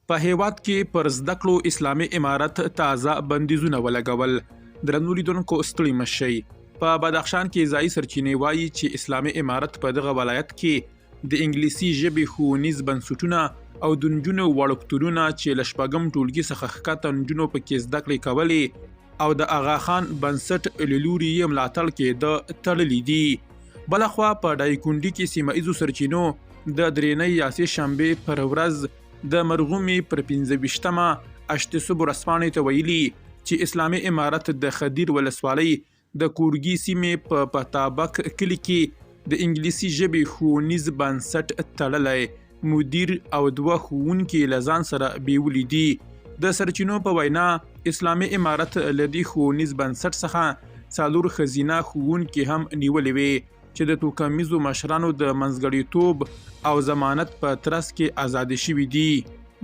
په هېواد کې پر زده کړو اسلامي امارت تازه بندیزونه ولګول. درنو لیدونکو ستړي مه شئ. په بدخشان کې ځایي سرچینې وایي چې اسلامي امارت په دغه ولایت کې د انګلیسي ژبې ښوونیز بنسټونه او د نجونو وړکتونونه چې له شپږم ټولګي څخه ښکته نجونو پکې زده کړې کولې او د اغا خان بنسټ له لوري یې ملاتړ کېده تړلي دي. بلخوا په دایکنډي کې سیمه ایزو سرچینو د درېنۍ یا سې شنبې پر ورځ د مرغومې پر 25مه اشت صبح ورځپاڼې ته ویلي چې اسلامي امارت د خدیر ولسوالۍ د کورګي سیمې په پتابک کلي کې د انګلیسي ژبې ښوونیز بنسټ تړلی، مدیر او دوه ښوونکي له ځان سره بیولي دي. د سرچینو په وینا، اسلامي امارت له دې ښوونیز بنسټ څخه څلور ښځینه ښوونکي هم نیولې وې چې د توکمیزو مشرانو د منځګړیتوب او ضمانت په ترڅ کې ازادې شوې دي.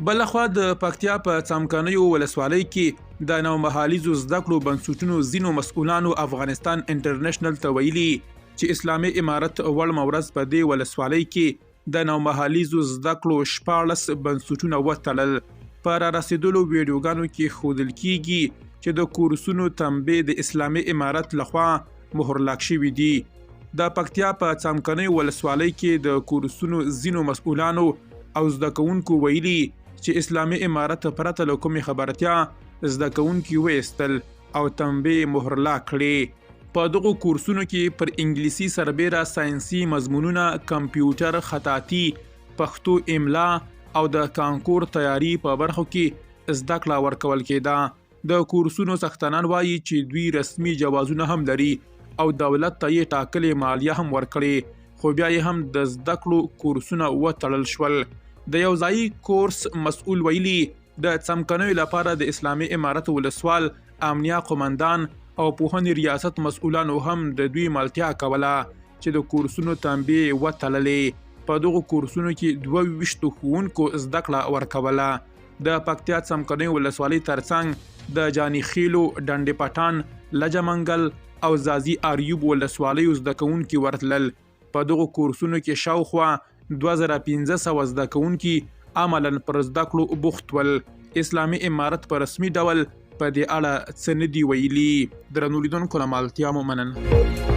بلخوا د پکتیا په څمکنیو ولسوالۍ کې د نومهالیزو زده کړو بنسټونو ځینو مسؤلانو افغانستان انټرنشنل ته ویلي چې اسلامي امارت وړمه ورځ په دې ولسوالۍ کې د نومهالیزو زده کړو 16 بنسټونه وتړل. په رارسېدلو ویډیوګانو کې ښودل کیږي چې د کورسونو تنبې د اسلامي امارت لخوا مهرلاک شوي دي. د پکتیا په څمکنیو ولسوالۍ کې د کورسونو ځینو مسؤلانو او زده کوونکو ویلي چې اسلامي امارت پرته له کومې خبرتیا زده کوونکي وایستل او تنبې مهرلاک کړې. په دغو کورسونو کې پر انګلیسي سربېره ساینسي مضمونونه، کمپیوټر، خطاطي، پښتو املا او د کانکور تیاري په برخو کې زده کړه ورکول کېده. د کورسونو څښتنان وايي چې دوی رسمي جوازونه هم لري او دولت ته یې ټاکلې مالیه هم ورکړې، خو بیا یې هم د زده کړو کورسونه وتړل شول. د یو ځایي کورس مسؤل ویلي، د څمکنیو لپاره د اسلامي امارت ولسوال، امنیه قومندان او پوهنې ریاست مسؤلانو هم د دوی ملتیا کوله چې د کورسونو تنبې یې وتړلې. په دغو کورسونو کې 22 ښوونکو زده کړه ورکوله. د پکتیا څمکنیو ولسوالۍ ترڅنګ د جاني خېلو، ډنډ پټان، لجه منګل او ځاځي آریوب ولسوالیو زده کوونکي ورتلل. په دغو کورسونو کې شاوخوا 2500 زده کوونکي عملاً پر زده کړو بوخت ول. اسلامي امارت په رسمي ډول په دې اړه څه نه دي ویلي. درنو لیدونکو له مالتیا مو مننه.